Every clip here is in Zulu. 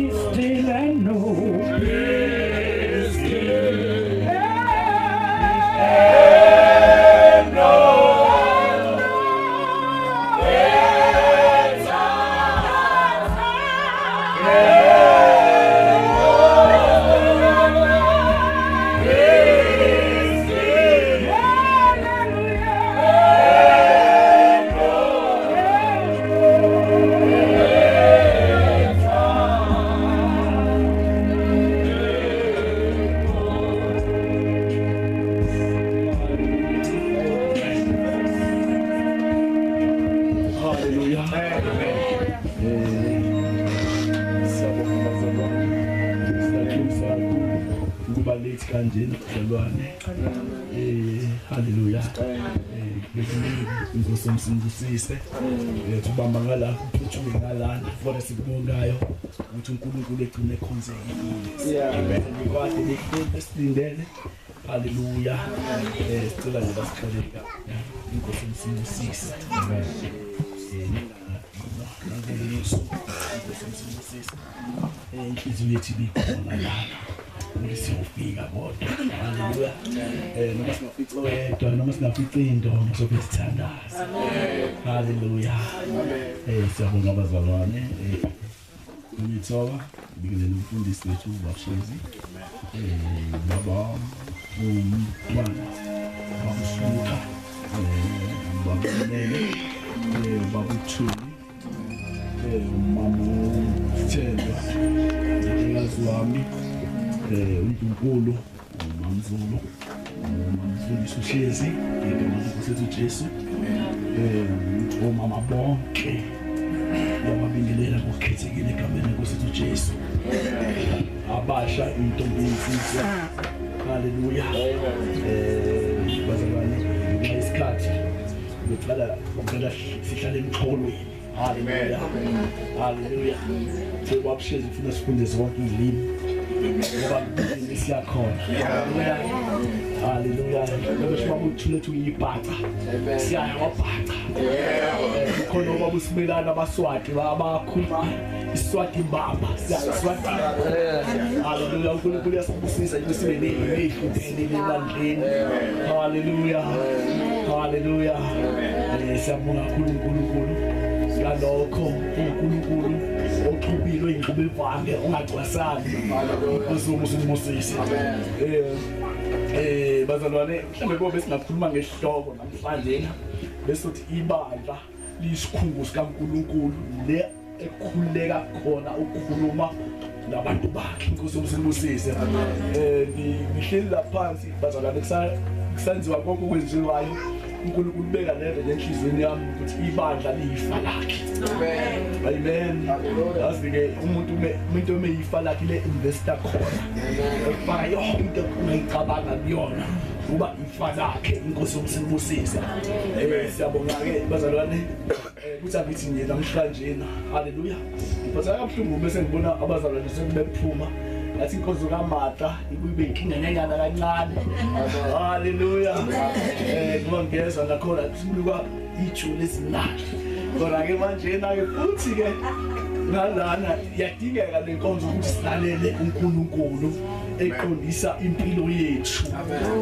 Be still and know. Be still and know. Hallelujah. Inkosi tubamba ngala uphuthume ngalana kodwa sikubongayo ukuthi uNkulunkulu egcine ekhonzekile. Amen. Kwade besilindele. Hallelujah. Sicela nje basixolele. Inkosi umsindise. Amen. Inhliziyo yethu ibikhona lana. Siyofika kodwa. Hallelujah. Noma singafici wedwa noma singafici into sobe sithandaza. Hallelujah. Siyabonga abazalwane. Ngithoba ngibingelele umfundisi wethu uBabshezi. Baba umntwana babusuka baba Mele baba Thuli umama Themba umnikazi wami uNkulunkulu uMamzulu uMamfundisi uShezi igama lenkosi uJesu omama bonke ngiyababingelela ngokukhethekile egameni lenkosi uJesu abasha intombi insizwa. Hallelujah. Bazalwane ngenxa yesikhathi ngicela ngicela sihlale emxholweni. Hallelujah. Hallelujah. Sebabshezi ufuna sifunde zonke izilimi ngoba siyakhona. Hallelujah. Hallelujah. Ngoba uthule uyibhaca. Siyaya wabhaca. Kukhona obaba uSimelana abaSwati abakhuluma iSwati mbamba. Siyaya Swati. Hallelujah. uNkulunkulu uyasibusisa nje sibe nehlukene ebandleni. Hallelujah. Hallelujah. Siyabonga kakhulu uNkulunkulu. Ngalokho uNkulunkulu oxhubile ingxube evange ongagcwasani. Inkosi. Bazalwane mhlambe kobe singakhuluma ngesihloko namhlanje bese uthi ibandla liyisikhungo sikaNkulunkulu le ekhuleka khona ukukhuluma nabantu bakhe. Inkosi umsindise. Ngihleli la phansi bazalwane kusanziwa konke okwenziwayo. uNkulunkulu ubeka lento enhliziyweni yami ukuthi ibandla liyifa lakhe. Amen. Amen. Yazi ke umuntu umuntu omeyifa lakhe le investor khona. Efaka yonke into ongayicabanga kuyona kuba ifa lakhe. Inkosi umsindise. Siyabonga ke bazalwane ukuthi angithi nje namhlanje. Hallelujah. Ngiphatheka kabuhlungu bese ngibona abazalwane sebephuma. Ngathi inkonzo kaMata ibuye inkinga kancane. Hallelujah. Ngoba ngiyezwa nakhona kusuka ijule ezinakhe. Kodwa ke manje na ke futhi ke ngalana iyadingeka lenkonzo ukuthi silalele uNkulunkulu eqondisa impilo yethu.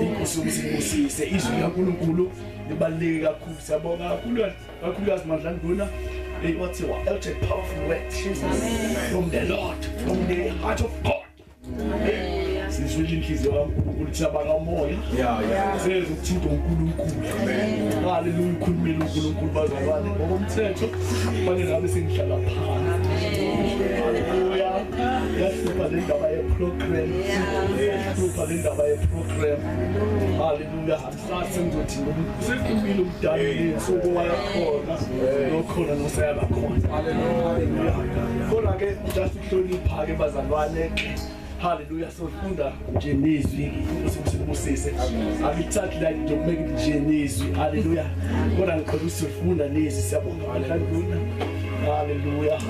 Inkosi umsindise. Izwi likaNkulunkulu libaluleke kakhulu. Siyabonga kakhulu kakhulukazi Mandlanduna. What's your powerful word from the Lord, from the heart of God. Sizwile inhliziyo kaNkulunkulu siyabanga umoya. Sezwe ukuthinta uNkulunkulu. Hallelujah. Ukhulumile uNkulunkulu bazalwane ngokomthetho kufanele ngabe sengihlala phansi. Hallelujah. Yahlupha le ndaba ye-program. Yahlupha le ndaba ye-program. Hallelujah. Angisazi ngizothi sefumile umdala lensuku wayakhona nokhona noseyaba khona. Hallelujah. Kodwa ke just ukuhlonipha ke bazalwane. Hallelujah. Sofunda nje nezwi usibusise. Akuthathi la nje ukubeka nje nezwi. Hallelujah. Kodwa ngicela usifunda nezwi. Siyabonga. Hallelujah. Hallelujah.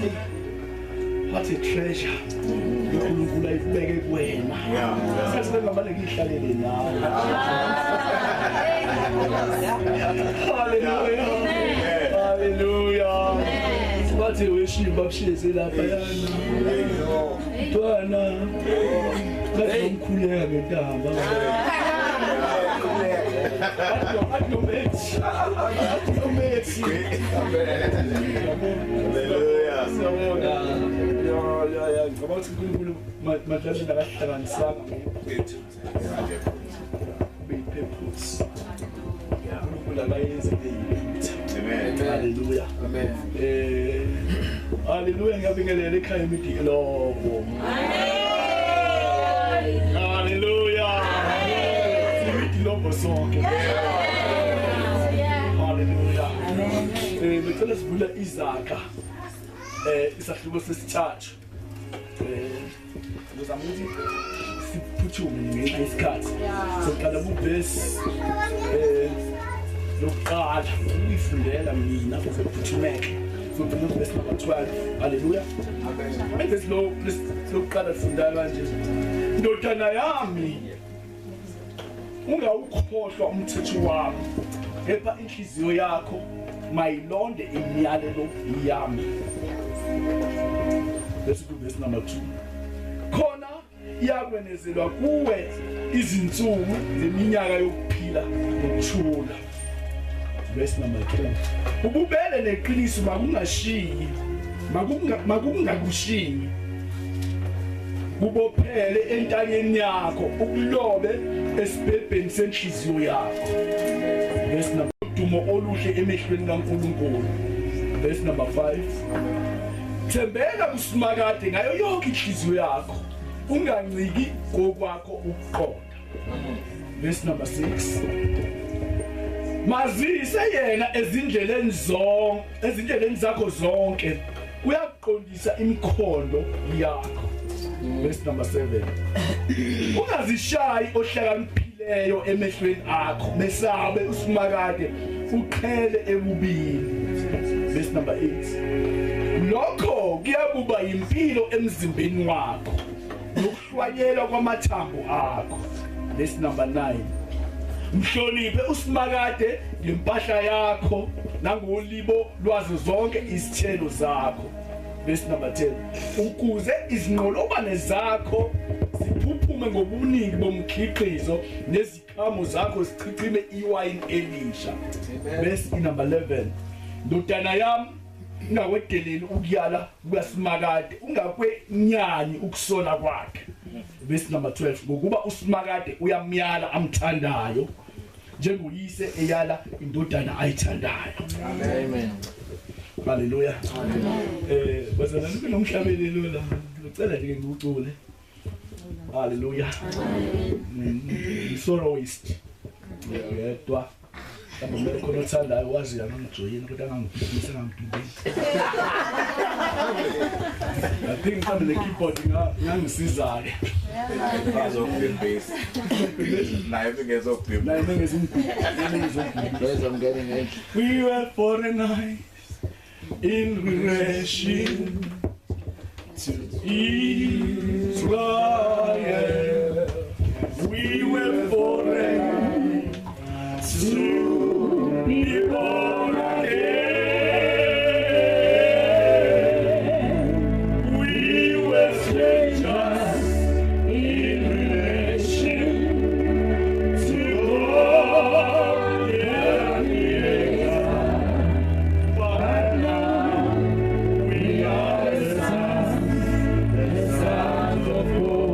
What a treasure. uNkulunkulu ayibeke kuwena. Sathi ngamane ngihlalele nawe. Hallelujah. Hallelujah. Bathi weshimba busheze lapha yana. Mntwana ngomkhuleka ngentamba. Athi Hallelujah. Siyabonga. Ya ngicabanga ukuthi uNkulunkulu madlala akahlanganisanga ngephutha. Beyipurpose. uNkulunkulu akayenzi ngephutha. Amen. Hallelujah. Amen. Hallelujah, ngiyabingelela ekhaya imidilobo. Amen. Hallelujah. Amen. Imidilobo sonke. Hallelujah. Amen. Ngicela sivule Izaka. Isahluko sesithathu. Ngizama ukuthi siphuthume ngenxa yesikhathi. Soqala ku-verse lokuqala ukuyifundela mina ukuze kuphuthumeke. Soqala ku-verse number 12. Hallelujah. Amen. Verse lokuqala sifunda kanje. Ndodana yami, ungawukhohlwa umthetho wami, kepha inhliziyo yakho mayilonde imiyalelo yami. Let's go verse number 2. Khona iyakwenezelwa kuwe izinsuku zeminyaka yokuphila nokuthula. Verse number 3. Ububele neqiniso makungashiyi, makungakushiyi. Kubophele entanyeni yakho, ukulobe esibhebheni senhliziyo yakho. Verse number dumo oluhle emehlweni kaNkulunkulu. Verse number 5. Thembela kuSimakade ngayo yonke inhliziyo yakho, unganciki kokwakho ukuqonda. Verse number 6. Mazise yena ezindleleni zonke, ezindleleni zakho zonke, uyakuqondisa imikhondo yakho. Verse number 7. Ungazishayi ohlakaniphileyo emehlweni akho, mesabe uSimakade, uqhele ebubini. Verse number 8. Lokho kuyakuba impilo emzimbeni wakho nokuhlwanyelwa kwamathambo akho. Verse number 9. Mhloniphe uSimakade ngempahla yakho nangolibo lwazo zonke izithelo zakho. Verse number 10. Ukuze izinqolobane zakho ziphuphume ngobuningi bomkhiqizo nezikhamo zakho zichichime iwayini elisha. Verse number 11. Ndodana yami, ungakwedeleli ukuyala kukaSimakade, ungakwenyanyi ukusola kwakhe. Verse number 12. Ngokuba uSimakade uyamyala amthandayo, njengoyise eyala indodana ayithandayo. Amen. Hallelujah. Amen. Bazalwane kunomhlabelelo la. Ngicela nje ngikucule. Hallelujah. Amen. Soloist. Yedwa. Mhlawumbe khona othandayo wazi angijoyini kodwa angangifisa ngangidubile. I think mhlawumbe le keyboard ingangisiza ke. Ngizokubhebhisa. Naye ngizokubhebhisa. Naye ngizokubhebhisa. Bezongena ngendlu. We were foreigners in relation to Israel. We were foreign to be born again. We were strangers in relation to God their Creator. But now we are the sons of God.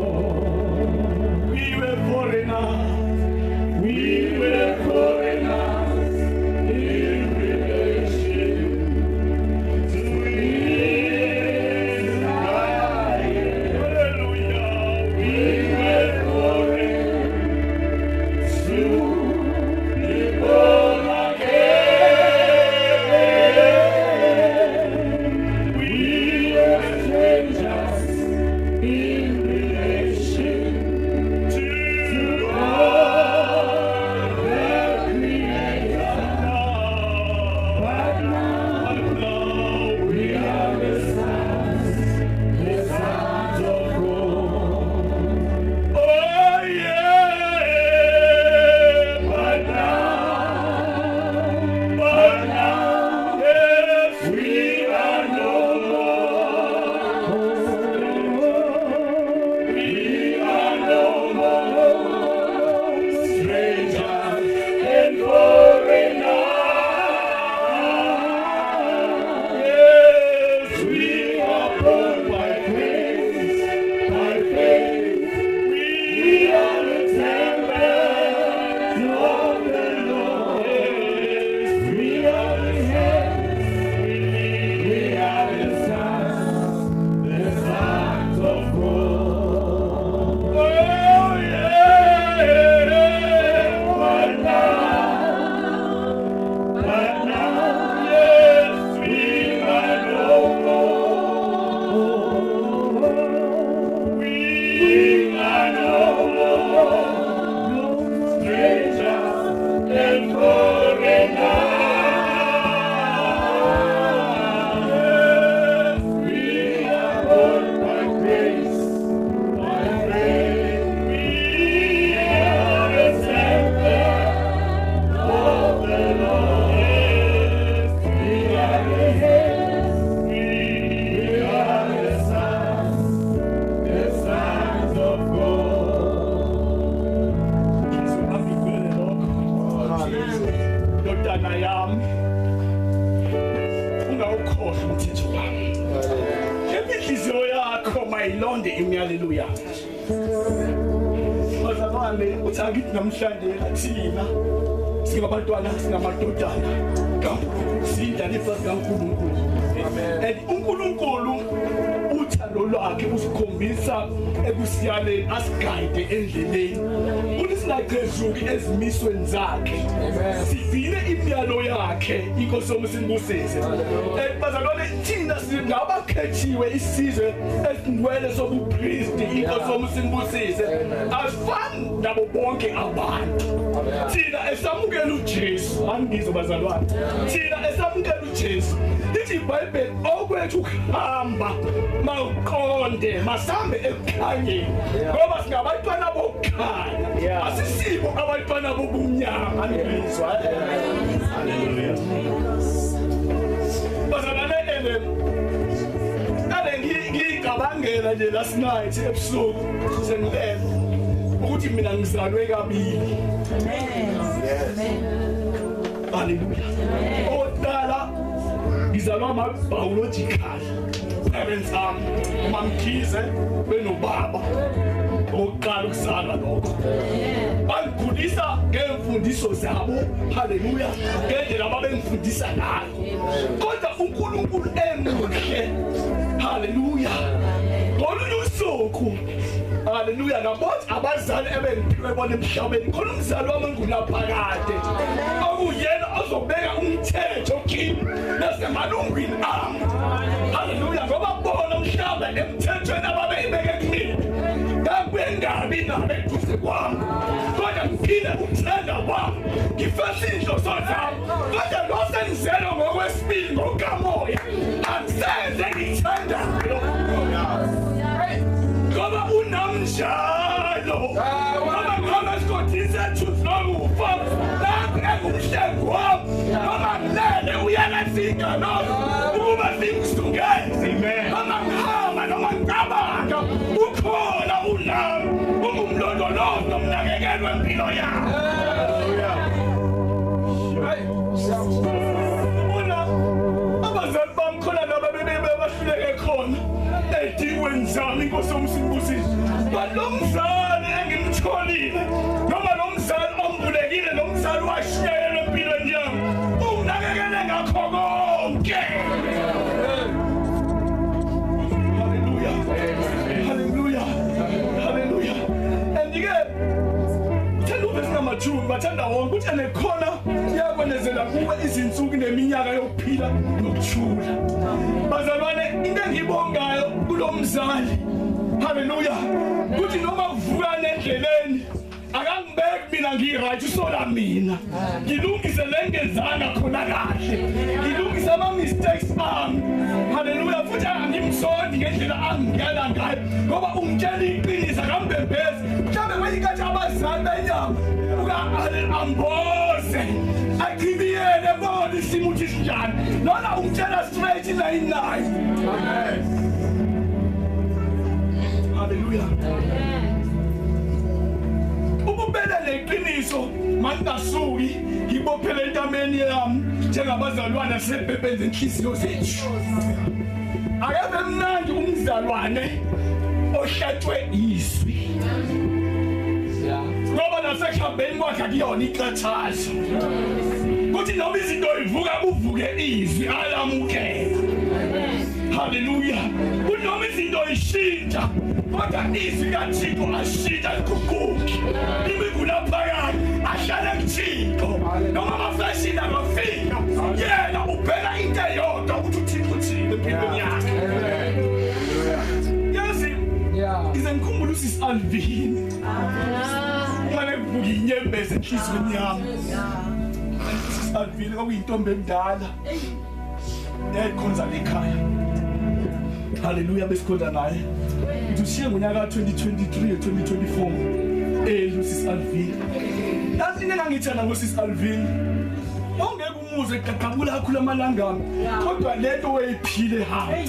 imiyalelo yakhe. Bazalwane, uthi akithi namhlanje thina singabantwana, singamadodana kaNkulunkulu, siyindlalifa kaNkulunkulu. And uNkulunkulu uthando lwakhe usikhombisa ekusiyaleni, asigayide endleleni ukuthi singachezuki ezimisweni zakhe, sivile imiyalo yakhe. Inkosi yomusinibusise. And bazalwane, thina singabakhethiwe, isizwe esingcwele sobupristi. Inkosi yomusinibusise. Asifani nabo bonke abantu. Thina esamukela uJesu, angizwe bazalwane, thina esamukela uJesu, lithi iBhayibheli okwethu ukuhamba mawuqonde, masambe ekukhanyeni, ngoba singabantwana bokukhanya, asisibo abantwana bobumnyama. Angizwa. Haleluya. Bazalwane, ene ngicabangela nje last night ebusuku sengilele ukuthi mina ngizalwe kabili. Amen. Haleluya. Oqala ngizalwa ama biological parents ami, uMamkhize benobaba, oqala ukuzalwa lokho. Bangikhulisa ngemfundiso zabo, haleluya, ngendlela ababengifundisa ngayo. Kodwa uNkulunkulu emuhle, haleluya, ngolunye usuku, haleluya, ngabona abazali ebengiphiwe bona emhlabeni, khona umzali wami ngunaphakade okuyena ozobeka umthetho kimi nasemalungwini ami. Haleluya, ngoba bona umhlaba emthethweni ababeyibeke kumina ngakuyengabi nabo eduze kwami, kodwa ngiphile ukuthanda kwami, ngifese inhloso zami. Kodwa lo sengizelo ngokwesibili ngokamoya angisenze ngithandayo, ngoba unamnjalo, ngoba khona esigodini sethu sinokufa lapho engumhlengi wami, noma ngilele uyalafika lokho ukuba singizungeze, noma ngihamba noma ngicabanga ukhona unami, ungumlondolozo nomnakekeli wempilo yami. Ubona abazali bami khona nabo bahluleke khona edingweni zami, Inkosi yomusinibusise. But lo mzali engimtholile, noma lo mzali ombulekile, lo mzali washiyelwe empilweni yami, unginakekele ngakho konke. Haleluya, haleluya, haleluya. And-ke thanda uvesi number 2, bathanda wonke ukuthi enekhona iyakwenezela kuwe izinsuku neminyaka yokuphila nokuthula. Bazalwane, into engiyibongayo kulo mzali, haleluya, kuthi noma kuvuka endleleni akangibeki mina ngi-right, usola mina, ngilungise le ngenzanga khona kahle, ngilungise ama-mistakes ami. Haleluya. Futhi angimsondi ngendlela angingena ngayo, ngoba ungitshela iqiniso, akambembezi. Mhlawumbe kwenye inkathi abazali benyama uka-amboze achibiyele bona isimo ukuthi sinjani, lona ungitshela straight 99. Haleluya. Ububele leqiniso mangasuki, ngibophele entameni yami njengabazalwane sebhebhenze inhliziyo zethu. Akabe mnandi umzalwane ohlatshwe izwi, ngoba nasekuhambeni kwakhe akuyona iqathazo, kuthi noma izinto ivuka kuvuke izwi alamukela. Haleluya. Kuthi noma izinto ishintsha, kodwa izwi kaThixo ashintsha liguquki, imigunaphakade ahlale kuThixo. Noma amafashini angafika, yena ubheka into eyodwa ukuthi uThixo uthini empilweni yakhe. Yazi, ngize ngikhumbule usisi Alvin, ngane kuvuka inyembezi enhliziyweni yami. Usisi Alvin kwakuyintombi emdala yayikhonza ekhaya. Haleluya, besikhonza naye. Ngithi ushiye ngonyaka 2023 2024 usisi Alvin. Yazi into engangithanda ngosisi Alvin, ongeke umuze eqaqabula kakhulu amalangami, kodwa lento wayiphile hayi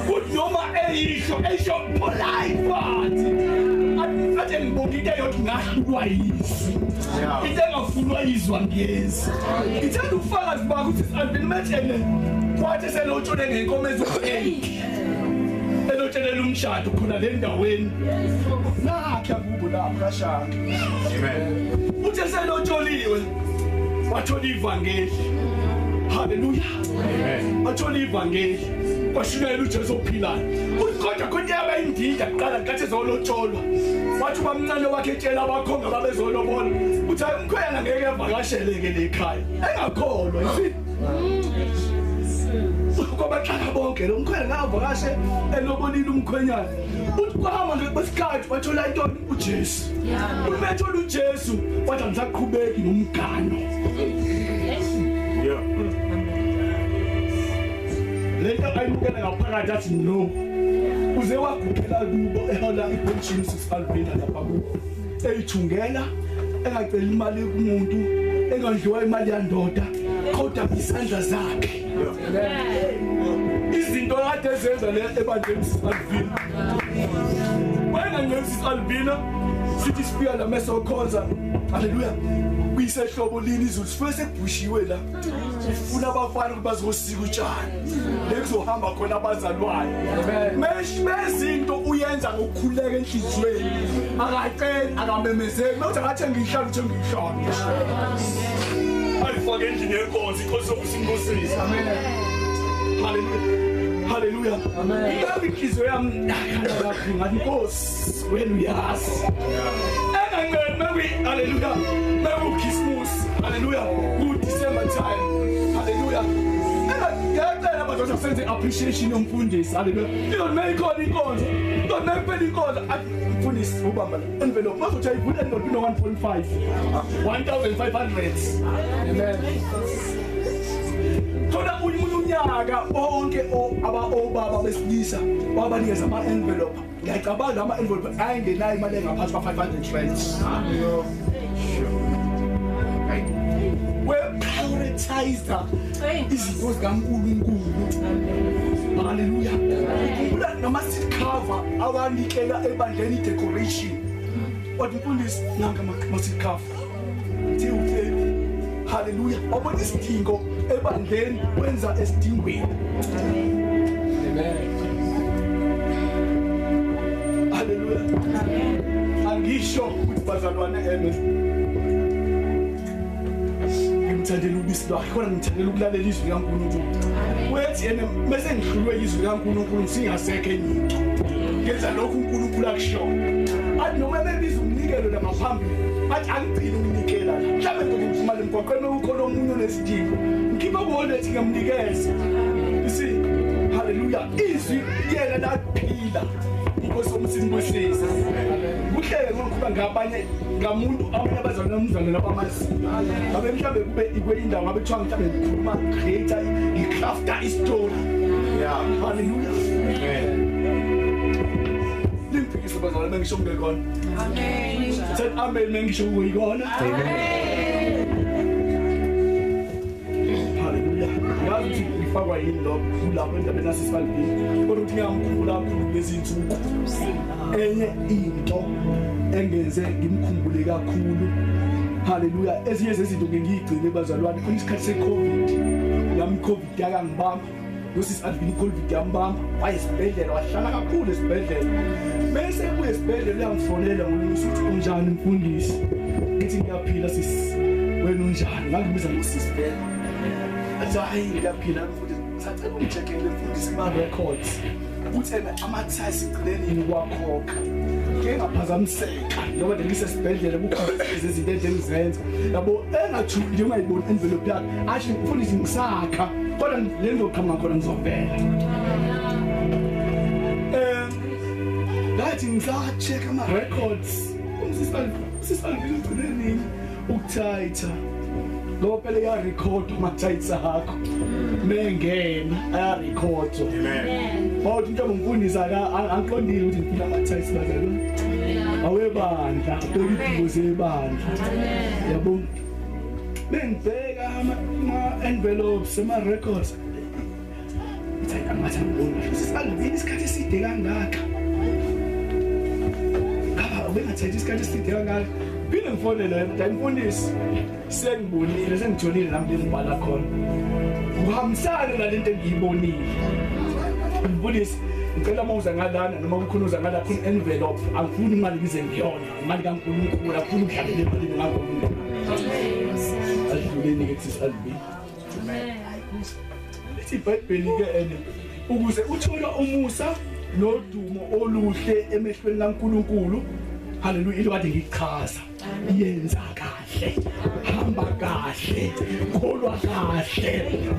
kuthi noma eyisho eyisho polite, but athi ngibonga into eyodwa, ngahlulwa yizwi, into engafunwa yizwa ngiyezi. Ngithanda ubufakazi bakho ukuthi Alvin metshele kwathi selotshole ngenkomo ezo-8 elotshele Wahlelela umshado khona le ndaweni. Nakhe kubo lapha kaShaka. Amen. Uthe selotsholiwe wathola ivangeli. Hallelujah. Amen. Wathola ivangeli. Kwashunyayela uJesu ophilayo. Uthi kodwa khona indida kuqala nkathi ezolotsholwa. Wathi ubamncane wakhe etshela abakhonga babezolobola. Uthi hayi umkhwena ngeke evakasheleke le ekhaya. Engakholwa yisi. Kwabaxaka bonke lo mkhwena ngavakashe elobolile umkhwenyana. Uthi kwahamba nje kwesikhathi wathola intoni uJesu. Uma ethola uJesu wathi angisaqhubeki nomgano. Yeah. Lento ayimukela ngaphakathi athi no. Uze wagugela kubo ehola ipension sisalvina lapha kubo. Eyithungela engacela imali kumuntu engadliwa imali yandoda kodwa isandla zakhe. Izinto kade ezenza le ebandleni sisalvina. Wena ngesisalvina sithi sifika la mesokhonza. Hallelujah. Kuyisehlobo lini izulu sifike sekubhushiwe la. Sifuna abafana ukuthi bazosika utshani. Lekuzohamba khona abazalwane. Mesh mezinto uyenza ngokukhuleka enhliziyweni. Akaceli akamemezeli. Mawuthi akathenga inhlalo uthenga inhlalo. Ayifake endlini yenkonzo inkosi yokusimbusisa. Amen. Hallelujah. Hallelujah. Amen. Ingabe inhliziyo yami ngathi Nkosi wena uyazi. Enganceni makuyi hallelujah. Maku Christmas. Hallelujah. Ku December time. Hallelujah. Ngiyacela madoda senze appreciation yomfundisi. Hallelujah. Izothi mayikhona inkonzo. Izothi mayiphela inkonzo athi mfundisi ubamba la envelope. Mazothi ayivula envelope ino 1.5. 1500. Amen. Thola unyaka bonke aba obaba besilisa babanikeza ama envelope. Ngiyacabanga ama envelope ayengenayo imali engaphansi kwa 500 rand. We prioritize izinto zikaNkulunkulu. Hallelujah. Khumbula nama seat cover awanikela ebandleni decoration. Wathi mfundisi nanka ama seat cover. Uthi utheni? Hallelujah. Wabona isidingo ebandleni wenza esidingweni. Amen. Hallelujah. Amen. Angisho ukuthi bazalwane amen. Ngimthandela ubisi lwakhe kodwa ngithandela ukulalela izwi likaNkulunkulu. Wethi yena bese ngihlulwe izwi likaNkulunkulu singasekho enye into. Ngenza lokhu uNkulunkulu akusho. Athi noma bebiza umnikelo la ngaphambili athi angigcini ukunikela la. Mhlawumbe ngizophuma emgwaqweni ukhona omunye onesidingo. Ngikhipha kuwona ethi ngiyamnikeza. You see, hallelujah. Izwi yena laphila. Inkosi omsimbusisa. Kuhleke ngokuba ngabanye ngamuntu abanye abazalwane umzalwane labamazi. Ngabe mhlambe kube ikwenye indawo ngabe kuthiwa mhlambe ngikhuluma creator ngicrafta istory. Yeah. Hallelujah. Amen. Limphikise bazalwane bengisho kungekona. Amen. Said amen mengisho kuyikona. Amen. Hallelujah. Ngazi ukuthi ngifakwa yini lokho kulapho endabeni yasisalvini. Kodwa ukuthi ngiyamkhumbula kakhulu kulezi insuku. Enye into engenze ngimkhumbule kakhulu. Hallelujah. Ezinye zezinto ngiyigcine bazalwane khona isikhathi seCovid. Nami iCovid yakangibamba. Nosisi Alvin iCovid yambamba. Wayesibhedlela wahlala kakhulu esibhedlela. Bese kuye esibhedlela uyangifonela ngolunye usuku uthi unjani mfundisi? Ngithi ngiyaphila sisi. Wena unjani? Ngangibiza ngosisi phela. Athi hayi ngiyaphila mfundisi. Sacela ungicheckele mfundisi kuma records. Uthi ena ama-taxi igcine nini kwakhokha. Ngeke ngaphazamiseka ngoba ngisesibhedlela kukhona izinto engizenza. Yabo engathuli nje ungayiboni envelope yakhe. Athi mfundisi ngisakha kodwa le ngizoqhamuka khona ngizovela. Ngathi ngisacheck ama records. Umsisi ugcine nini ukuthayitha. Ngoba phela iyarekhod ama-tights akho. Mengena ayarekhodwa. Amen. Bathi mhlawumbe umfundisi angiqondile ukuthi ngifuna ama-tights bazalwane. Awebandla, bheka idingo zebandla. Yabo. Bengibheka ama envelopes, ama records. Ithi angathi angiboni. Sisalivini isikhathi eside kangaka. Ngaba ubengathathi isikhathi eside kangaka. Phinde ngifonele yena, mfundisi. Sengibonile, sengitholile nami lengibhala khona. Kuhambisana nalento engiyibonile. Mfundisi, Ngicela mawuza ngalana noma kukhona uza ngala khona envelope angifuni imali ngize ngiyona imali kaNkulunkulu afuna ukudlalela emalini kaNkulunkulu. Adluleni ke sisalbi. Amen. Lithi iBhayibheli ke ene ukuze uthole umusa nodumo oluhle emehlweni kaNkulunkulu. Haleluya, into kade ngichaza. Yenza kahle, hamba kahle, kholwa kahle.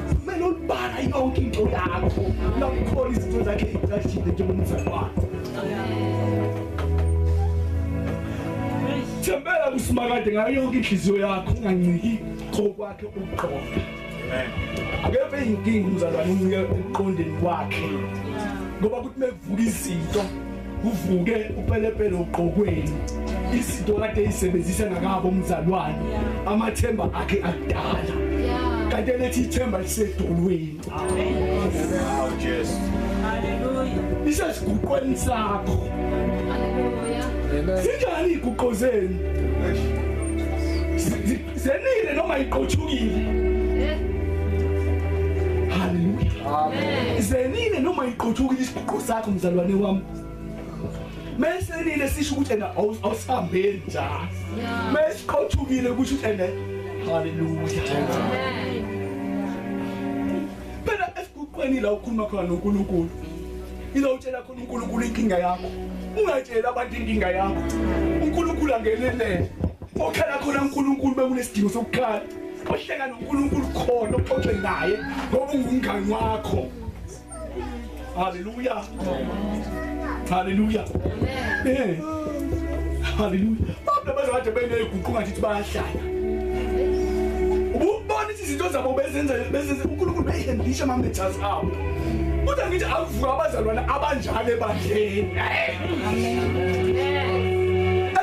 Kumele ulibala yonke into yakho. Nakukhona izinto zakhe icashile njengomzalwane. Thembela kuSimakade ngayo yonke inhliziyo yakho unganciki kokwakhe ukuqonda. Amen. Akekho inkinga umzalwane uncike ekuqondeni kwakhe. Ngoba kuthi mekuvuka izinto uvuke upelepele uqokweni izinto kade isebenzisa ngakabo umzalwane amathemba akhe akudala kanti lethi ithemba lisedolweni. Oh Jesu. Hallelujah. Isesiguqweni sakho. Hallelujah. Sinjani iguqo zenu? Zenile noma iqothukile? Hallelujah. Amen. Zenile noma iqothukile isiguqo sakho mzalwane wami? Mesenile sisho ukuthi ena awusihambeli njalo. Mesiqothukile kusho ukuthi ene hallelujah. Phela esiguqweni la ukhuluma khona noNkulunkulu. Ila utshela khona uNkulunkulu inkinga yakho. Ungatshela abantu inkinga yakho. uNkulunkulu angenelele. Okhala khona uNkulunkulu bekunesidingo sokukhala. Ohleka noNkulunkulu khona uxoxe naye ngoba ungumngani wakho. Hallelujah. Hallelujah. Amen. Hallelujah. Abantu abazade beneyiguqu ngathi bayahlala. Ubona izinto zabo bezenza uNkulunkulu beyihandlisha ama matters abo. Kodwa ngithi akuvuka abazalwane abanjalo ebandleni. Amen.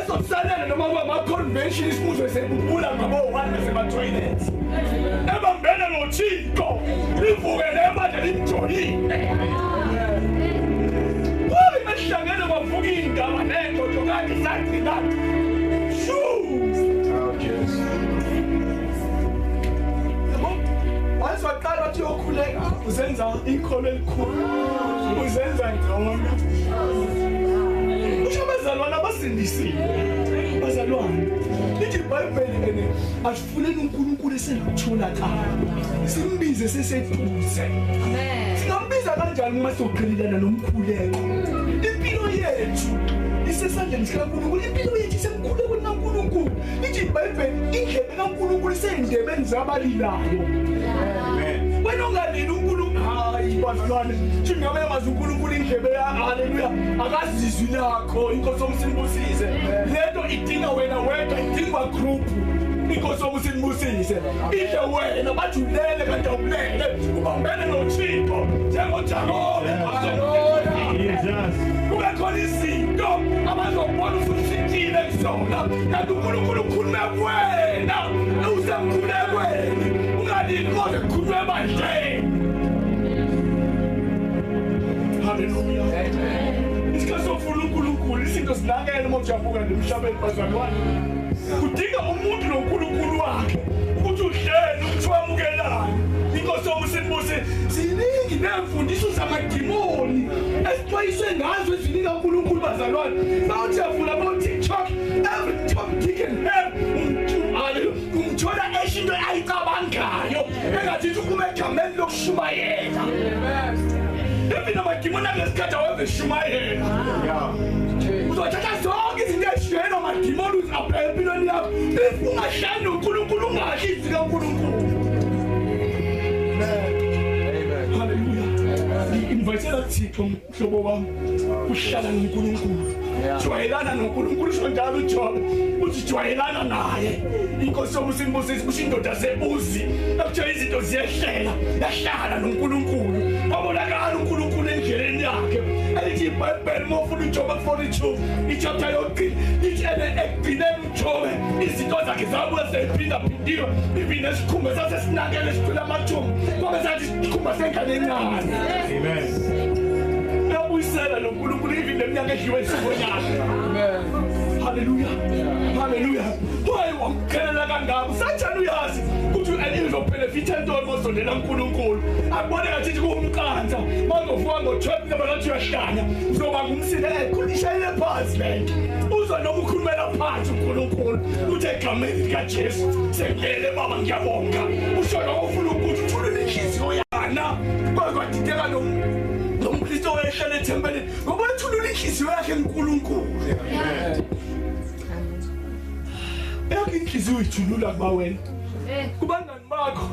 Ezokusalela noma kwama convention isibuzwe sebubula ngabo one nasema toilet. Ebambene noThixo livuke lebandla limjoyine. Hlangene bavuka indaba nengxoxo kanti sagcina. Shoo! Oh Jesu. Yabo, once waqala wathi uyokhuleka uzenza ikholo elikhulu. Uzenza ngcono. Usho abazalwane abasindisiwe. Bazalwane, lithi iBhayibheli ene asifuneni uNkulunkulu esenokutholakala. Simbize seseduze. Amen. Singambiza kanjani uma soqhelelana nomkhuleko? Impilo yethu isesandleni sikaNkulunkulu, impilo yethu isemkhulekweni kaNkulunkulu. Lithi iBhayibheli indlebe kaNkulunkulu isendebeni zabalilayo. Amen. Wena ungalili uNkulunkulu, hayi bazalwane, singabe mazi uNkulunkulu indlebe ya haleluya akazizwi lakho. Inkosi omsinibusise. Lento idinga wena wedwa, idingwa group. Inkosi omsinibusise. Idle wena bajulele kanti awulele ubambene noThixo njengoJakobe. Jesus. Kube khona izinto abazobona usushintshile kuzona kanti uNkulunkulu ukhulume kuwena usemkhulekweni ungalindi kodwa kukhulume ebandleni. Hallelujah. Amen. Isikhathi sokufuna uNkulunkulu izinto zinakele uma ujabuka emhlabeni bazalwane. Kudinga umuntu noNkulunkulu wakhe ukuthi uhlele ukuthi wamukelane. Inkosi omsinibuse ziningi nemfundiso zamadimoni esixwayiswe ngazo ezwini kaNkulunkulu bazalwane. Bawuthi avula bo TikTok every top Dick and Harry umthola esho into ayicabangayo engathi ukume egameni lokushumayela. Amen. Even amadimoni akulesikhathi aweveshumayela. Yeah. Uzothatha zonke izinto ezishiyene amadimoni uzi-apply empilweni yakho if ungahlali noNkulunkulu ungadli izwi kaNkulunkulu. Amen. Hallelujah. Ngi-invitela kuThixo mhlobo wami uhlala noNkulunkulu. Jwayelana noNkulunkulu usho njalo uJobe uthi jwayelana naye. Inkosi yomusinibusisi kusho indoda sebuzi ekuthiwa izinto ziyehlela yahlala noNkulunkulu. Kwabonakala uNkulunkulu endleleni yakhe. Elithi iBhayibheli mofuna uJobe 42 ichapter yokugcina lithi ekugcineni uJobe izinto zakhe zabuya seyiphindaphindiwe even nesikhumba sasesinakele sigcwele amathumbu kwabe sathi isikhumba sengane encane. Amen. Uyabuyisela noNkulunkulu even neminyaka edliwe isikonyana. Amen. Hallelujah. Hallelujah. Why wamkhelela kangaka? Sathane uyazi ukuthi uzobenefita ntoni ngozondela uNkulunkulu. Akubone ngathi kuwumqansa. Mangovuka ngo12 ngabantu uyahlanya. Uzoba ngumsile ekhulishayele phansi lento. Uzwa noma ukhulumela phansi uNkulunkulu. Uthi egameni likaJesu sengele baba ngiyabonga. Usho lokho ufuna ukuthi uthulule inhliziyo yana. Kwadideka nomKristo oyehlele ethempelini ngoba ethulula inhliziyo yakhe uNkulunkulu. Eyakho inhliziyo ithulula kuba wena. Kubangani bakho.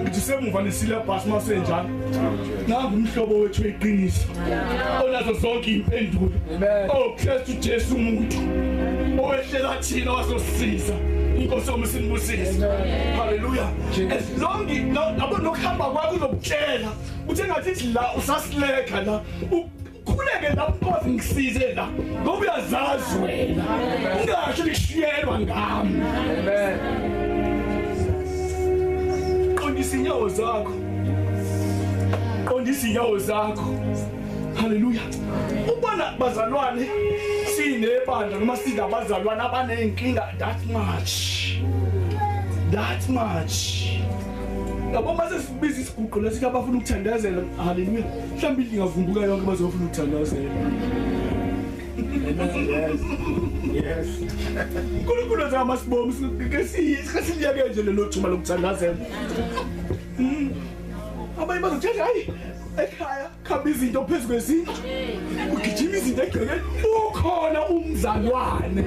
Ngithi semuva nesyllabus masenjalo. Nangu umhlobo wethu weqiniso. Onazo zonke impendulo. Oh Kristu Jesu umuntu. Owehlela thina wasosiza. Inkosi yomusinibusise. Hallelujah. As long as nokuhamba kwakho uzokutshela uthe ngathi la usasileka la ukhuleke la Nkosi ngisize la ngoba uyazazi wena. Ungasho likushiyelwa ngami. Amen. Qondisa inyawo zakho. Qondisa inyawo zakho. Hallelujah. Ubona bazalwane sinebandla noma sinabazalwane abanenkinga that much. That much. Yabo mase sibiza isiguqo lesi abafuna ukuthandazela. Hallelujah. Mhlawumbe ingavumbuka yonke bazofuna ukuthandazela. Yes. Yes. uNkulunkulu azama sibomu siyake nje lelo thuba lokuthandazela. Abanye bazothi hayi ekhaya khamba izinto phezulu kwezindlu. Ugijima izinto egcekeni ukhona umzalwane.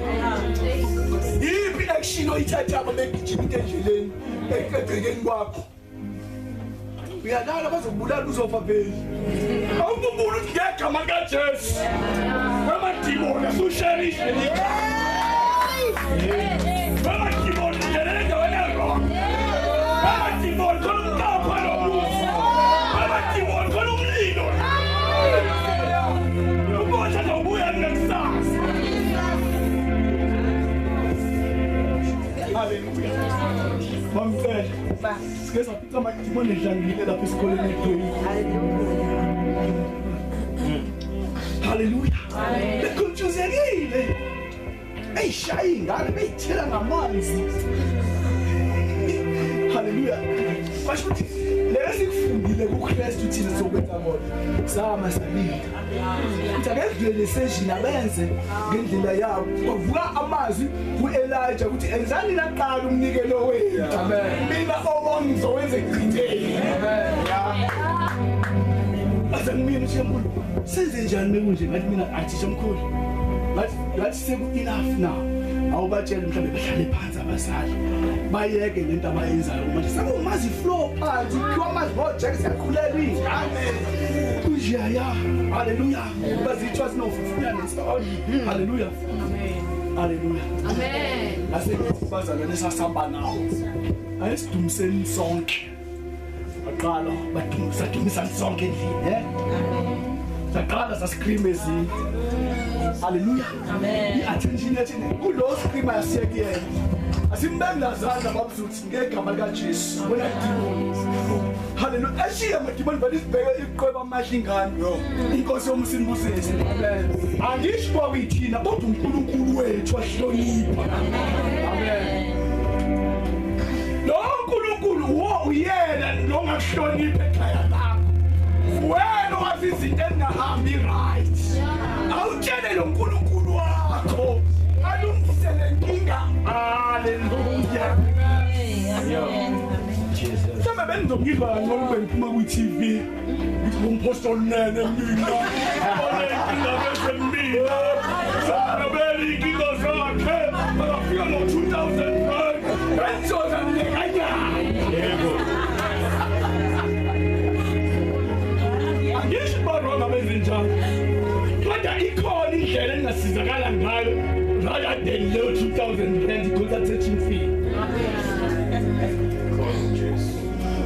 Yiphi action oyithatha abegijima into endleleni egcekeni kwakho? Uyalala bazokubulala uzofa phela. Awukubula ukuthi ngegama kaJesu. Amadimoni asusherishe likhaya. Amadimoni ngenele endaweni e-wrong. Amadimoni khona umqapha lomuzi. Amadimoni khona umlilo. Ubotha ubuya ngakusasa. Hallelujah. Mamcela. Sike safica amadimoni edlangile lapha esikoleni eGqweni. Hallelujah. Beconfusekile. Eyishaya ingane beyithela ngamanzi. Hallelujah. Basho ukuthi lesikufundile kuKristu thina sokwenza kona. Sama salinda. Uthi akedlule session abenze ngendlela yabo. Kwavuka amazwi kuElijah ukuthi enzani laqala umnikelo wenu. Amen. Mina owami ngizowenza ekugcineni. Amen. Aze ngimina uShemkhulu. Senze njani mekunje ngathi mina athisha omkhulu. Ngathi seku enough now. Awubatshele mhlawumbe bahlale phansi abazali. Bayeke lento abayenzayo manje. Sekumazi flow phansi, kuthiwa amazi ngoJack siyakhulela izingane. Kujaya. Hallelujah. Bazithwa sinofufunya nesitolo. Hallelujah. Amen. Hallelujah. Amen. Asekithi bazalwane sasihamba nawo. Ayisidumiseni sonke. Baqala badumisa dumisa sonke endlini, eh? Amen. Saqala sascream ezinye. Hallelujah. Amen. I-attention yathi kulo scream asiyekuyena. Asimbeki lazandla babuzuthi ngegama likaJesu. Wena demon. Hallelujah. Ashiya amadimoni vele isibheke iqweba amahla ingane. Inkosi yomusinibusise. Amen. Angisho kwawithina kodwa uNkulunkulu wethu ahlonipha. Amen. Lo uNkulunkulu wo uyena lo ngakuhlonipha ekhaya lakho. Wena wazi izinto ezingahambi right. Awutshele lo uNkulunkulu wakho alungise lenkinga. Hallelujah. Amen. Jesus. Mhlawumbe benizongizwa kangcono kube ngiphuma kwi-TV. Ngithi ngumpostoli Nene mina. Onenkinga bezemina. Sababeli inkinga zakhe. Bakafika ngo-2005. Benzoza nilekanyana. Yebo. Angisho ba-wrong abenzenjalo. Kodwa ikhona indlela engingasizakala ngayo rather than leyo 2000 rand i-consultation fee.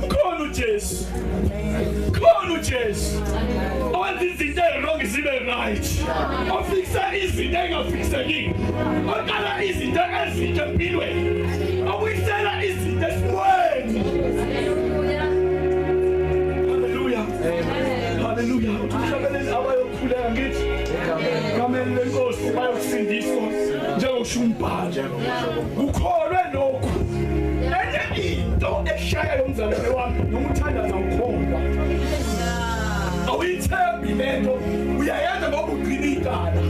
Khona uJesu. Khona uJesu. Owenza izinto ezi-wrong zibe right. Ofikisa izinto engafikisekile. Oqala izinto ezintsha empilweni. Obuyisela izinto esimweni. Hallelujah. Hallelujah. Hallelujah. Uthi uhlabelele abayokhuleka ngithi. Egameni lenkosi bayokusindiswa. kusho umbhalo. Ukholwe lokhu. Enye into eshaya lo mzalwane wami noma uthandaza ukholwa. Awuyithembi lento uyayenza ngoba ugcina icala.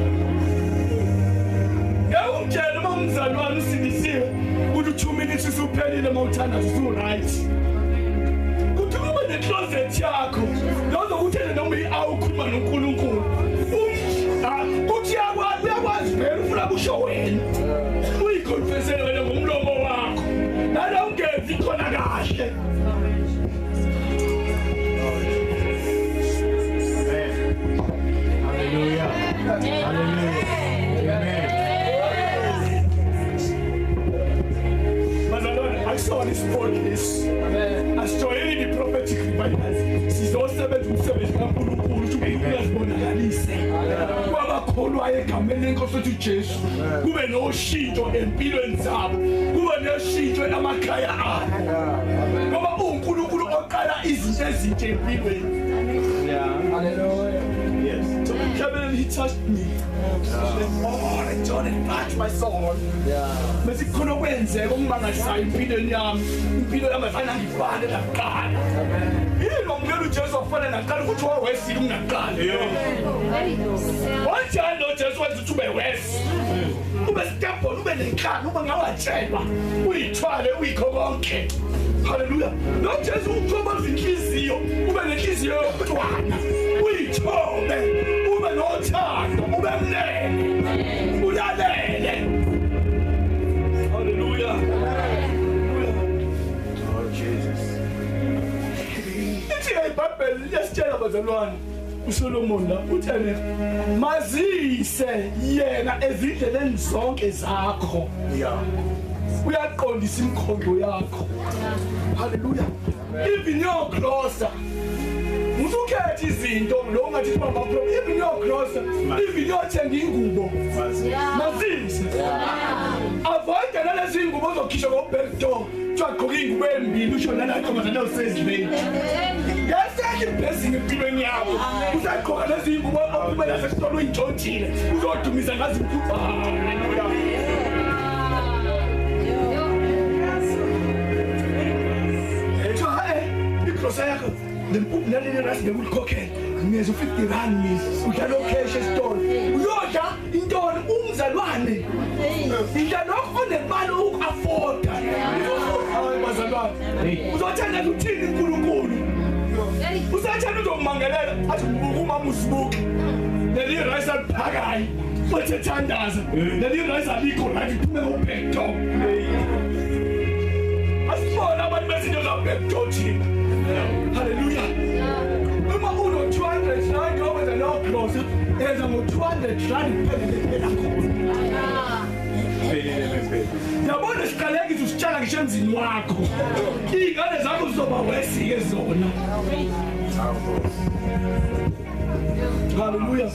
Ngeke uma umzalwane usindisiwe ukuthi 2 minutes usuphelile uma uthandaza usu-right. Kuthi kube ne-closet yakho lozokuthi noma i-awukhuluma noNkulunkulu. Kuthi uyakwazi vele ufuna kusho wena. Uyiconfessele wena ngomlomo wakho. Nalo ungenzi khona kahle. Hallelujah. Hallelujah. Amen. Bazalwane, akusona isipolisi. Asijoyini i-prophetic revivals. Sizosebenza umsebenzi kaNkulunkulu ukuthi uNkulunkulu azibonakalise. Kwabakholwayo egameni lenkosi ethu uJesu. Kube noshintsho empilweni zabo. Kube noshintsho emakhaya abo. Ngoba uNkulunkulu oqala izinto ezintsha empilweni. Yeah. Hallelujah. Yes. So Kevin, he touched me. Oh, I don't touch my soul. Yeah. Bese khona kwenzeka okungimangalisayo empilweni yami. Impilo yami afana ngifane nakuqala. Yini ngomkela uJesu wafana nakuqala ukuthi wawesile ungakuqala. Wanjani lo Jesu wenza ukuthi ube wesi? Ube stubborn, ube nenhlalo, ube ngawatshelwa. Uyithwale uyikho konke. Hallelujah. Lo Jesu uthoba inhliziyo, ube nenhliziyo yomntwana. Uyithobe, ube nothando, ube mnene. Ulalele. Hallelujah. Oh Jesus. Ithi iBhayibheli liyasitshela bazalwane. uSolomon la uthene mazise yena ezindleleni zonke zakho. Yeah. Uyaqondisa imikhondo yakho. Hallelujah. Even your closer. Usukhetha izinto lo ungathi bamba problem. Even your closer, even your thenga ingubo. Mazise. Avoid nalezi ingubo ozokhishwa ngo back door. Twagqoka ingubo embili usho nalaqhomazana usezileni. Yasekho iblessing empilweni yakho. Usagqoka lezi ingubo ophuma nasesitolo uyintshontshile. Uzodumisa ngazi imkhuba. Hallelujah. Igrosa yakho lempuphu naleli rice ngekulikhokhela ngiyeza u50 rand mina udla lo cash esitolo uyodla intoni umzalwane idla lokho onemali uku-afforda. Hayi bazalwane, uzothanda uthini uNkulunkulu? Usathanda uzokumangalela athi buka umama usibuke leli rice aliphakayo uthe thandaza leli rice alikho right iphume ngo-back door. Asibona abantu bezinto za-back door thina. Hallelujah. Uma uno 200 rand owenza no close enza ngo 200 rand kuphela khona. Yabona siqaleke usitshala ngisho emzini wakho. Izingane zakho zizoba wesike zona. Hallelujah.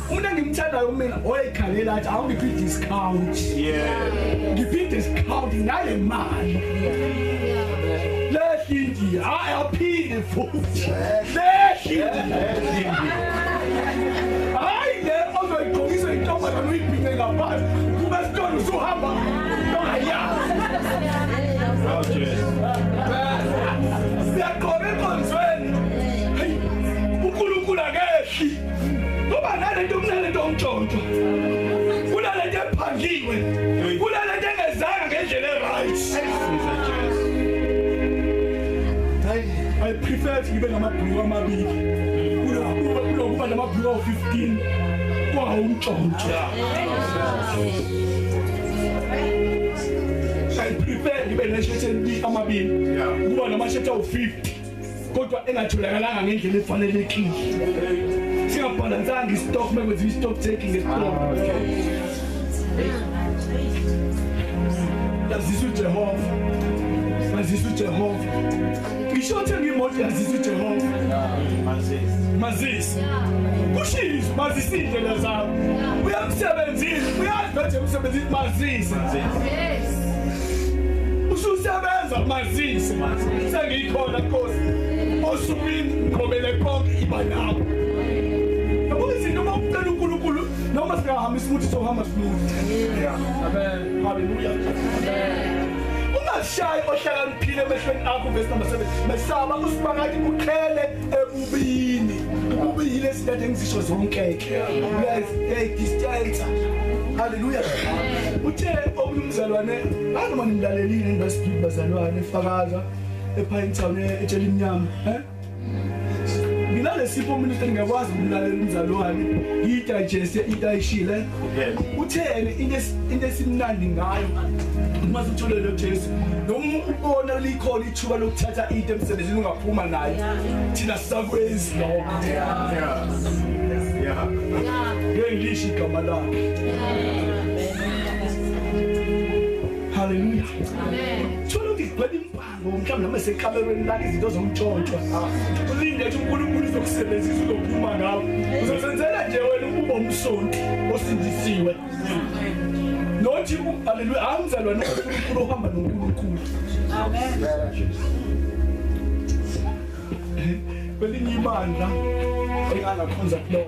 Umuntu engimthandayo mina oyikhalela athi awungiphi discount. Yeah. Ngiphi discount ngale mali. Lehli hayi aphinde futhi. Lehli. Hayi le ozoyigqokisa intombazane uyibhince ngaphansi. Kube sitolo usuhamba ongayazi. Oh Jesus. Siyaqoba enkonzweni. Hey, uNkulunkulu akehli. Ngoba nalento kunalento omtshontsho. Kunalento ephangiwe. Kunalento engezanga ngendlela e-right. I prefer to ngibe namabhuluku amabili kunokuba namabhuluku awu-15 kwawumtshontsho. I prefer ngibe neshethi amabili kuba namashethi awu-50 kodwa engatholakalanga ngendlela efanelekile. Singabhalansanga i-stock mekwenziwa i-stock taking esitolo. Yazisa uJehova. Mazisa uJehova. Ngisho uthenga imoto yazisa uJehova. Mazisa. Kushizwe mazisa indlela zakho. Uyamsebenzisa, uyazi manje umsebenzisa mazisa. Yes. Ususebenza mazisa. Sengikhona Nkosi. Osukwini ngqobele konke iba nawe. Yabo izinto uma ucela uNkulunkulu Noma singahamba smooth sohamba smooth. Yeah. Amen. Hallelujah. Amen. Ungashayi ohlakaniphile emehlweni akho, verse number 7. Mesaba uSimakade uqhele ebubini. Ububi yile zinto engizisho zonke ke. Yes, hey distance. Hallelujah. Uthe omunye umzalwane, noma nimlalelile industry bazalwane fakaza ePine Town etshela imnyama, eh? Mina lesipho minister ngiyakwazi ukumlalela umzalwane, ngiyidigest into ayishile. Uthe into esimnandi ngayo uma uthole lo Jesu noma ubona likhona ithuba lokuthatha into emsebenzini ungaphuma nayo, thina sisakwenzi lokho. Yeah. Ngeke ngisho igama lakhe. Hallelujah. Amen. Thola ukuthi kugcwele impango mhlawumbe noma sekamerweni la izinto zomtshontsho. Ulinde ukuthi uNkulunkulu uzokusebenzisa uzophuma ngawo. Uzosenzela nje wena ukuba umsonti osindisiwe. Nothi hallelujah amzalwane uNkulunkulu ohamba noNkulunkulu. Amen. Kwelinye ibandla engangakhonza kulona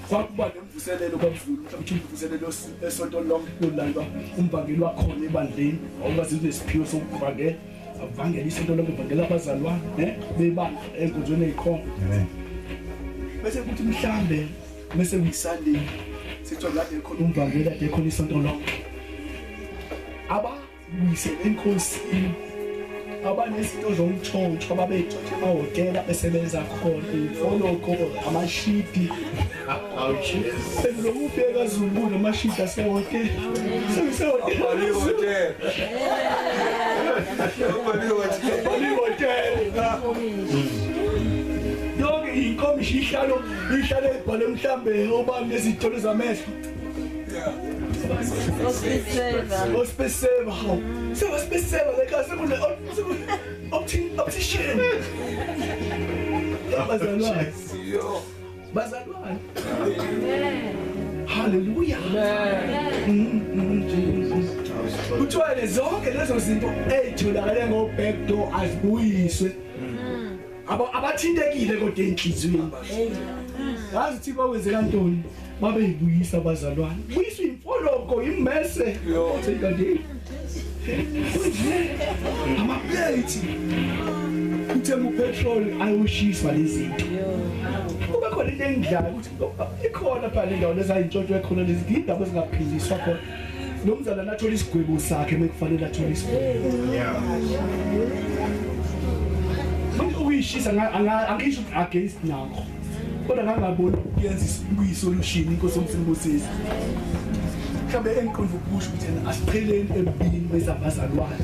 kwakuba nemvuselelo kwaMzulu, mhlawumbe imvuselelo esonto lonke kuyolandwa umvangeli wakhona ebandleni, awungazi unesiphiwo sokuvangela, avangela isonto lonke, evangela abazalwane bebandla enkonzweni eyikhona. Bese kuthi mhlambe bese kuyiSunday sithiwa kade khona umvangeli kade khona isonto lonke, ababuyisele enkosini abanezinto zomtshontsho ababeyitshontshe emahhotela besebenza khona, imfoloko, amashidi. Oh Jesus. Selokubheka Zulu namashidi asehhotela. Sesehhotela. Ihhotela. Yonke inkomishi ihlalo ihlale ebhale mhlambe obani nezitolo zamehlo. Ospeseva. Ospeseva like asekune optician. Bazalwane. Bazalwane. Hallelujah. Amen. Kuthiwa zonke lezo zinto ezitholakale ngo back door azibuyiswe. Abathintekile kodwa enhliziyweni. Yazi ukuthi bawenze kantoni? Babeyibuyisa abazalwane. Buyiswa imfoloko, imese. Uthi amaplate. Uthenga upetrol ayoshiswa lezi zinto. Kube khona into engidlayo ukuthi ikhona phela indawo lezayintshontshwe khona lezi indaba ezingaphiliswa khona. Lo mzalwane athola isigwebo sakhe mekufanele athole isigwebo. Yeah. Manje ukuyishisa angisho against nakho. Kodwa ngangaboni kuyenza isolution inkosi omsimbusisi. Mhlawumbe engiqonda ukusho ukuthi asiqheleni ebini bezabazalwane.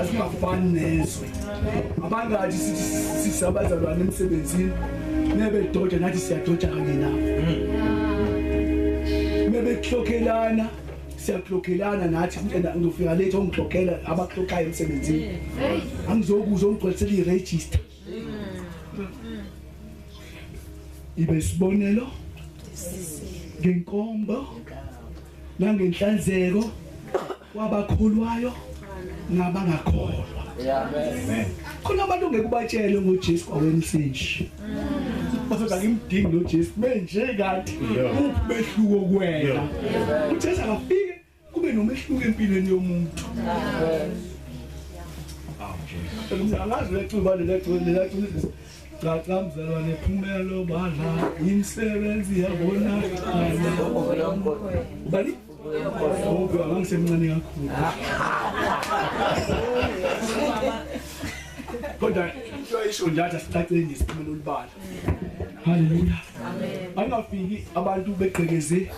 Asingafani nezwe. Abangathi sithi sisabazalwane emsebenzini nebedoja nathi siyadoja kanye nabo. Mebeklokhelana siyaklokhelana nathi ngizofika late ongiklokhela abaklokhayo emsebenzini. Angizokuzwa ongigcwalisela iregister. Ibe isibonelo ngenkombo nangenhlanzeko kwabakholwayo nabangakholwa. Amen. Khona abantu ngeke ubatshele ngoJesu kwawensinje. Bazothi angimdingi lo Jesu menje kanti ubehluko kuwena. uJesu akafike kube nomehluko empilweni yomuntu. Oh Jesus. Angazi lecuba lelecuba cha mzalwane phumelo badla imisebenzi yabona. Ubani? Oh, angisemncane kakhulu. Kodwa into ayisho njalo asicaceni isiphumelo olubala. Hallelujah. Amen. Angafiki abantu begqekeze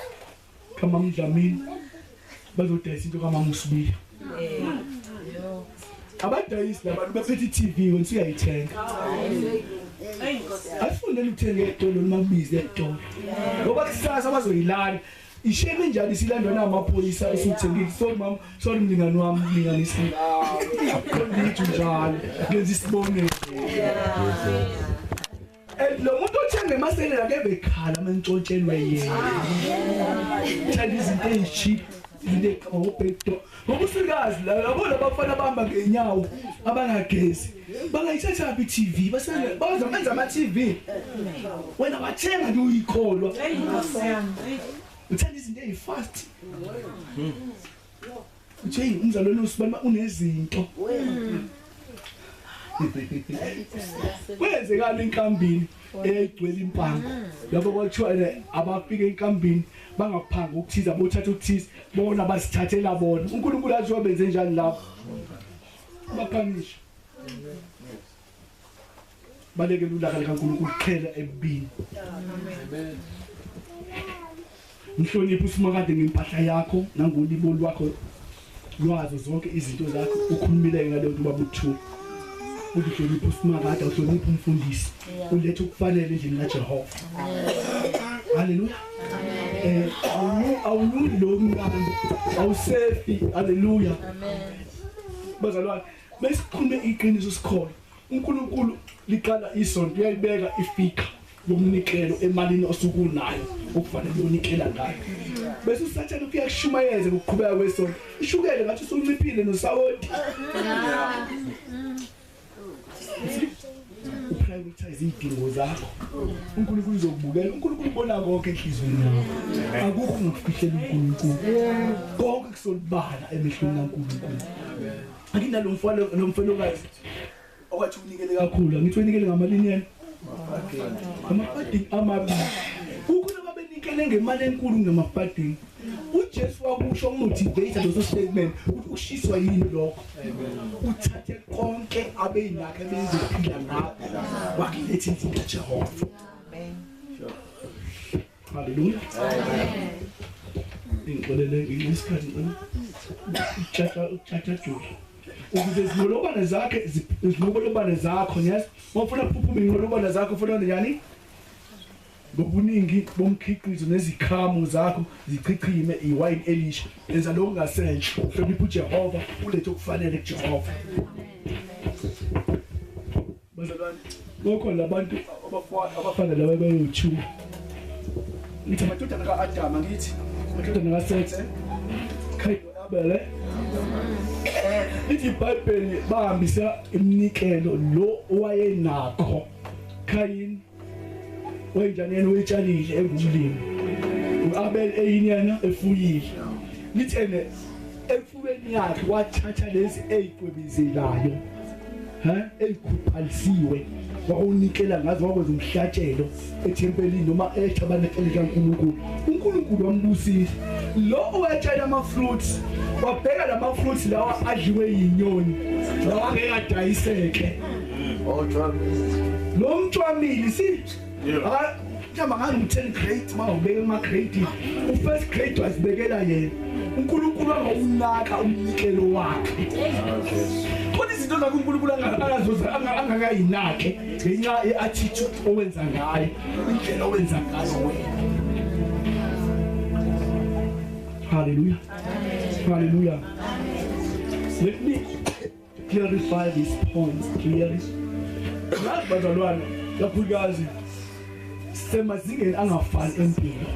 kaMamdlamini bazodayisa into kaMamusibiya. Abadayisi labantu bephethe iTV wena usuyayithenga. Asifundele ukuthenga etolo noma kubize etolo. Ngoba kusasa bazoyilanda. Ishebe njalo isilandwa namapholisa usuthengile. Sorry mama, sorry mlingani wami, mlinganisi. Khona njalo. Ngenza isibonelo. And lo muntu othenga emaselela ke bekhala mantshontshelwe yena. Thanda izinto ezicheap. Izinto eqhamuka ngoba usikazi la yabona abafana bahamba ngenyawo abangagezi bangayithatha phi TV bazomenza ama TV wena wathenga nje uyikholwa uthanda izinto ezifast uthi umzalwane usibani unezinto kwenzekani enkambini eyayigcwele impango lapho kwathiwa abafika enkambini bangaphanga ukuthiza bothatha ukuthiza bona basithathela bona uNkulunkulu athi wabenze njani lapho baphanisha balekela ulaka likaNkulunkulu qhela ebubini. Amen. Mhloniphe uSimakade ngempahla yakho nangolibo lwakho lwazo zonke izinto zakho ukhulumile ngale nto baba uThu uhloniphe uSimakade uhloniphe umfundisi ulethe ukufanele endlini kaJehova. Haleluya. Awunyuli lo mncane awusefi. Haleluya. Amen. Bazalwane besikhulume iqiniso sikhona uNkulunkulu liqala isonto uyayibeka ifika yomnikelo emalini osukunayo okufanele unikela ngayo bese usathane ufika kushumayeze ngokuqhubeka kwesonto ishukele ngathi usunciphile nosawoti uprioritize idingo zakho uNkulunkulu uzokubukela uNkulunkulu ubona konke enhliziyweni yakho akukho ngokufihlela uNkulunkulu konke kusolibala emehlweni kaNkulunkulu. Akinalo mfana nomfelokazi okwathi unikele kakhulu angithi unikele ngamalini yena amafadini amabili kukhona ababenikele ngemali enkulu ngamafadini. uJesu wakusho umotivate leso statement ukuthi ushiswa yini lokho uthathe konke abenakho abezophila ngakho wakuletha endlini kaJehova. Amen. Haleluya. Amen. Ngixolele isikhathi ngicela utshatha jula ukuze izinqolobane zakhe izinqolobane zakho yes ufuna ukuphuma inqolobane zakho ufuna njani ngobuningi bomkhiqizo nezikhamo zakho zichichime iwine elisha enza lokho ngasenhle hlonipha uJehova ulethe okufanele kuJehova. Bazalwane lokho labantu abafana laba bayothi ngithi amadodana kaAdama ngithi amadodana kaSethe Kain Abel lithi iBhayibheli bahambisa iminikelo lo owayenakho Kain wenjani yena uyitshalile engumlimi uAbel eyini yena efuyile lithi ene emfuyweni yakhe wathatha lezi eziqwebezelayo ezikhuphalisiwe wakunikela ngazo wakwenza umhlatshelo ethempelini noma ethabanekele kaNkulunkulu. uNkulunkulu wambusisa lo owatshala ama fruits wabheka lama fruits lawa adliwe yinyoni lawa angeke adayiseke lo mntwamili si mhlawumbe ngangu-10 grade mawubeka ama-grade u-first grade wazibekela yena uNkulunkulu angawunaka umnikelo wakhe. Khona izinto zakho uNkulunkulu angakayinake ngenxa ye-attitude owenza ngayo indlela owenza ngayo wena. Hallelujah. Hallelujah. Let me clarify these points clearly. Bazalwane kakhulukazi semazingeni angafani empilo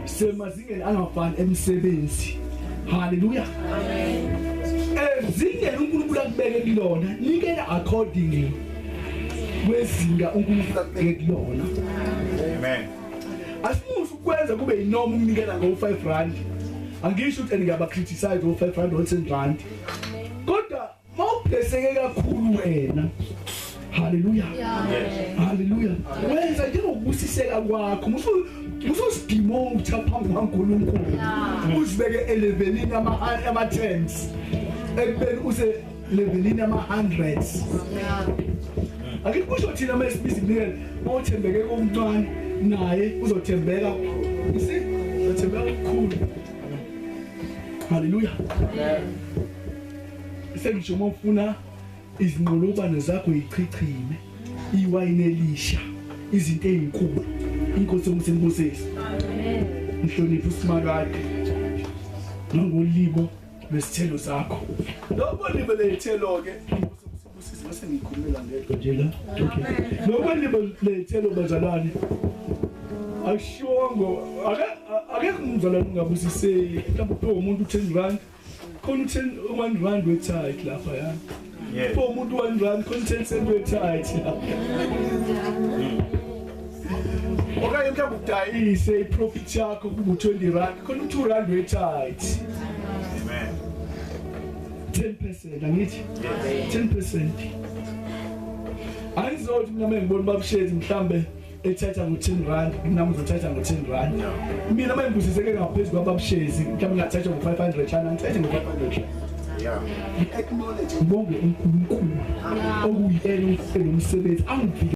semazingeni angafani emsebenzi. Hallelujah. Amen. Ezingeni uNkulunkulu akubeke kulona nikela accordingly kwezinga uNkulunkulu akubeke kulona. Amen. Asimusa ukwenza kube yinoma ukunikela ngo5 rand. Angisho ukuthi ngiyaba criticize ngo5 rand or 10 rand. Kodwa mawubheseke kakhulu wena. Hallelujah. Hallelujah. Wenza njengokubusiseka kwakho mususidimota phambi kwaNkulunkulu. Uzibeke elevelini ama tens. Ekubeni use levelini ama hundreds. Ake kusho thina masibizi kunikela mawuthembeke komncane naye uzothembeka. You see? Uzothembeka kakhulu. Hallelujah. Sengisho mawufuna izinqolobane zakho yichichime iwayini elisha izinto ezinkulu inkosi yokusenibusisa. Amen. Mhloniphe uSimakade nangolibo lwesithelo zakho. Lokho libo lethelo ke inkosi yokusenibusisa bese ngikhulumela ngedwa nje la. Okay. Lokho libo lethelo bazalwane akushongo Akekho umzalwane ungabusiseki, mhlawumbe uphiwe umuntu u10 rand, khona u10 1 rand we-tithe lapha ya. Yes. Uphiwe umuntu 1 rand, khona 10 cent we-tithe lapha. Okanye mhlawumbe udayise i-profit yakho kube u20 rand, khona u2 rand we-tithe. Amen. 10% angithi? 10%. Angizothi mina mengibona babushezi mhlambe ethatha ngo10 rand, mina ngizothatha ngo10 rand. Mina mengibusiseke ngaphezulu kwababushezi, mhlawumbe ngathatha ngo500 rand, angithathe ngo500 rand. Yeah. Ngi-acknowledge, ngibonge uNkulunkulu okuyena ongifele umsebenzi angivike.